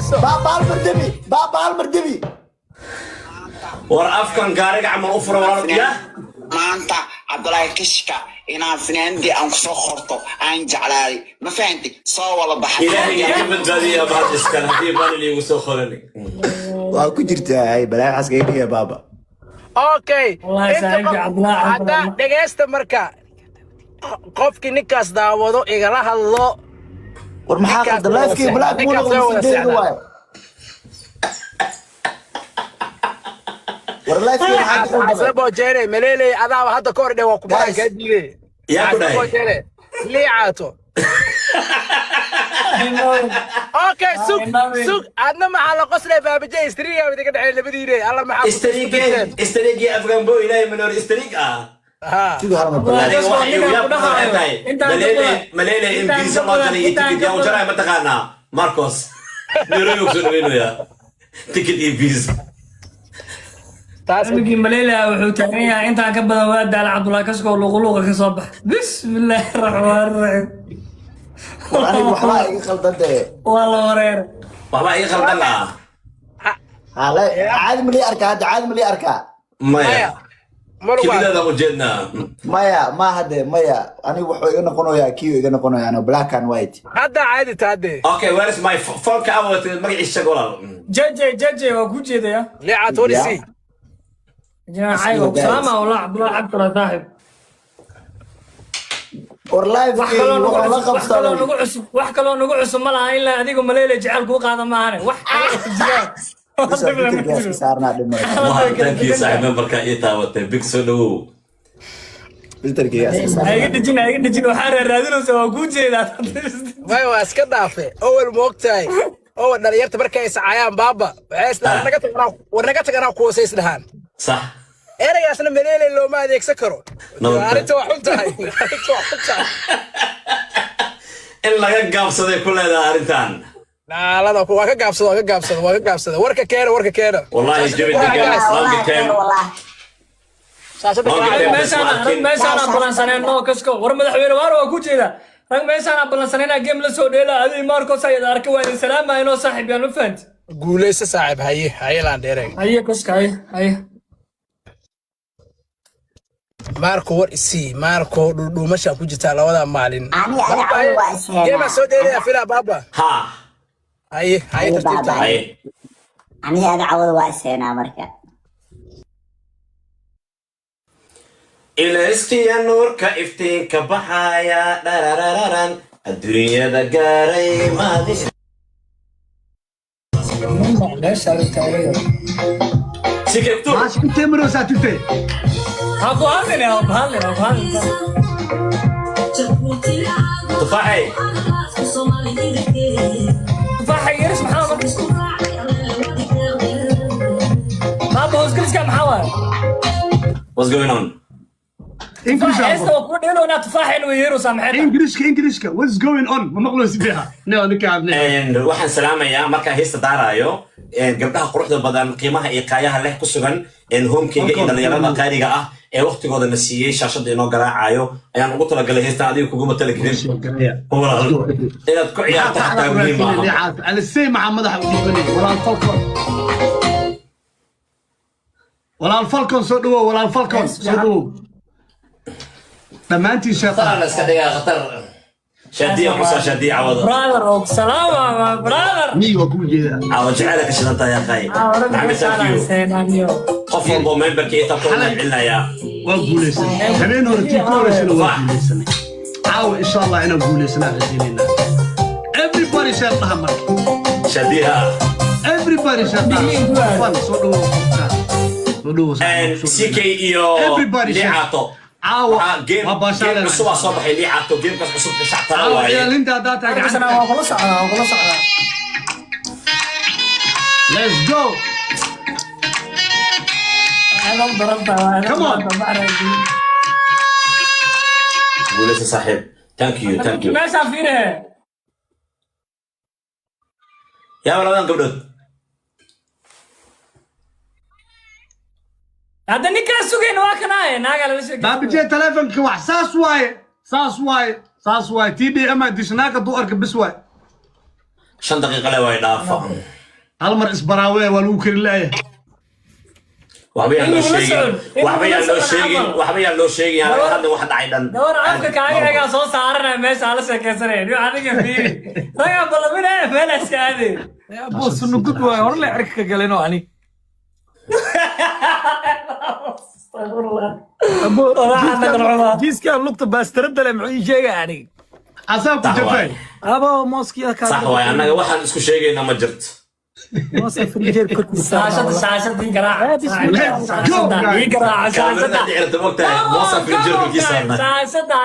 Dhegeysto. Baaba, hal mar debi. Baaba, hal mar debi. War afkan gaariga camal u fura, walaal ya. Maanta Cabdulaahi Kishka inaan finaandii aan kusoo qorto aan jeclaaday, ma fahanti? Soo wada baxa. Ilaahay ka badbaadiya baad iskale haddii maalin iigu soo qoran. Waa ku jirtaa. Ay balaa, waxaas kaga dhigaya baaba. Okay. Wallahi, Inta saaxiibkii Cabdulaahi hadda Cabdulaahi. Dhegeysta, marka qofkii ninkaas daawado igala hadlo. War maxaa Ninkaas qaldan? way wada Lifekii black muu ninkaas way noqday wada sideeda seexdaan. Waayo, war lifekii maxaa ka Isla qaldamay? bojeere maleeley adaaba hadda ka hor dhe waa kubaran. Guys. Kaa diiday. Yaa ku Isla dhahay? bojeere liicaato. Okay, sug sug, adna maxaa la qoslay? Baabaje istriiga idinka dhexeey labadiine, alla maxaa ku Istariige istariigi Afganbo, ilaahay manoor istariig ah. Ha. Sugi hal mar balaa. Aniga Dadka waxa igu ninkaan yaab ku dhahayo, waxay tahay intaan ka maleele badan- maleele in intaan visa ka loo badan- jaray iyo intaan ticket ka yaa u jaray badan- mataqaanaa Marcos Nairobi uu soo dhaweynayaa ticket iyo visa. Taas. Cunugii Maleela wuxuu taagan yahay intaan ka badan waa daala. Cabdullaahi Kasko luquluqa ka soo bax. Bismillaahi raxmaani raxiim. War aniga waxbaa iga qaldan dee. Waa la wareer. Waxbaa iga qaldan ah. Hala caadi ma lii arkaa hadda? Caadi ma lii arkaa? Maya. Maya maluga. Kelidaada ujeednaa. Maya, ma hadde, maya, aniga wuxuu iga noqonayaa kiyo iga noqonayaa no black and white. Hadda caadi taade. Okay, where is my phone? Ka awatay magaciisa sheeg, walaal. Jeje jeje, waa ku jeedaya. Liicaato warisi. Jinaacay waa ku salaama wallah, Cabdullaahi Cabdullaahi saaxib. War Wax lifekii kaloo nagu wuxuu la cusub, wax kaloo qabsaday. nagu cusub, wax kaloo nagu cusub ma laha ilaa adigu Maleele jecel kuu qaada maahane, wax kale oo jiraan. Bisa filterkaas ka saarnaa, dhib male. Waa thank you saaxiib, memberka ii taabatay, big soo dhawow. Filterkigaas ka Ha saarnaa. iga dhejin, ha iga dhejin, waxaa raaraadinaysa waa kuu jeedaa. May, waa iska dhaafe. Owel moogtahay, owel dhalinyarta markay iscaayaan, baaba waxay isdhahaan naga tag anaa, war naga tag anaa kuwasa isdhahaan. Sax. Ereygaasna maleele looma adeegsan karo. Nabad. Arrinta waa xun tahay, arrinta waa xun tahay. In laga gaabsaday ku leedahay arrintan. Naalada waa ka gaabsada, waa ka gaabsada, waa ka gaabsada. Warka keena, warka keena. Wallahi jawi degan, long time. Shaashada Long garaaca. time. Meeshaan rag meeshaan aan balansaneen no Kasko. War madaxweyne waar waa ku jeeda. Rag meeshaan aan balansaneen game la soo dheela adiga Marcos ayaad arka, waa idin salaamayno saaxiib yaan, ma fahanti? Guuleyso saaxiib. Haye haye, laan dheerey. Haye Kasko, haye haye. Marco, war isii Marco, dhuudhuumashaa ku jirtaa labada maalin. Ani ani cawda waa isheegaa. Geema soo dheelaya filaa, baaba. Ha. Haye haye, tartiibta. Baaba. Haye. Aniga ada cawda waa isheenaa marka. Ilayskiya nuurka iftiinka baxaya dhararararan adduunyada gaaray maadi. Meesha taagan. Sikegtu. Maasha intee maroosaa tutay? Ha ku hadlin, ha ku hadlin, ha ku hadlin. Tufaaxay. Tufaaxa yaris maxaa marka? Baaba hoosgeliska maxaa waaye? What's going on? English. Heesta waa kula dheeloonaa, tufaaxayna way yeeraysaa, maxay tahay? Englishka, Englishka, what's going on? Ma maqloosi biha ne ninka adne. Waxaan salaamayaa markaan heesta daaraayo gabdhaha quruxda badan, qiimaha iyo qaayaha leh, ku sugan homekeyga iyo dhalinyarada qaaliga ah ee waqtigooda na siiyey, shaashada inoo garaacayo ayaan ugu talagalay heestan. Adiga kuguma talagelin walaal, inaad ku ciyaarto xataa muhiim maaha. Alisay maxaa madaxa u dhiibanay? Walaal Falcon, walaal Falcon, soo dhawow. Walaal Falcon, soo dhawow dhammaantiin. Khatar. Sheekha. La iska dhigaa khatar, shaadiya xusaa, shaadiya cawada. Brother og salaama my brother. Miy waa kuu jeedaa. Caawa jecela ka shidantahay aqay Maxamed, thank you. Qof walbo memberka iyo tabta u mahadcelinayaa. Waa guuleysanay habeen hore, tii ka horeysana waa guuleysanay. Caawa insha Allah inaan guuleysanaa rajaynaynaa. Everybody share dhaha marka. Shaadiyaha. Everybody share dhaha. Fun, soo dhawow, qofka soo dhawow saaxiib, soo CK iyo Everybody share. Liicaato. Caawa Waxaa game waa baashaale. Game cusub aa soo baxay, Liicaato, gamekaas cusub shactara Caawa waaye. ciyaalinta haddaa tahay Marcosna gacanta. waa kula socdaa, waa kula socdaa. Let's go. Aad darantaa. Come on. Guuleysa saaxiib, thank you, thank you. Meeshaan fiire. Yaa labadan gabdhood. Hadda ninkaa sugayna waa kanaaye naagaa lala sheekay. Baabijee telefonka wax saas waaye, saas waaye, saas waaye. T D M dishnaaka duu arka bis waaye. 5 daqiiqo le way dhaafa. Hal mar isbaraawe waa lagu kari laaya. Waxba yaan loo Inuu la sheegin. socon, inuu Waxba la yaan loo socon sheegin. camal. Waxba yaan loo sheegin, yaan laga hadlin wax dhacay dhan. Gabar afka kaaga xigaa soo saaranaya meesha ala sheekaysanaya. Niyo adiga fiiri. Ragaa ballaminaya meel iska aaday. Abo sunugud waay hore le cirka ka galeno ani. Abo Walahi annaga nocdaa. jiiskaan lugta baastarada le muxuu ii sheegay aniga? Asaa ku Sax jafay. waay. Abo mooskiya kaa. Sax waay, annaga waxaan isku sheegaynaa ma jirto. Moos frinjeer korkiisa. Shaashada shaashada ii garaaca. Bismillah. Let's go, Shaashada guys. ii garaaca Kaamirada shaashada. dhici rabta mogtahay, moosa firinjeerka kiisaarna. Shaashada.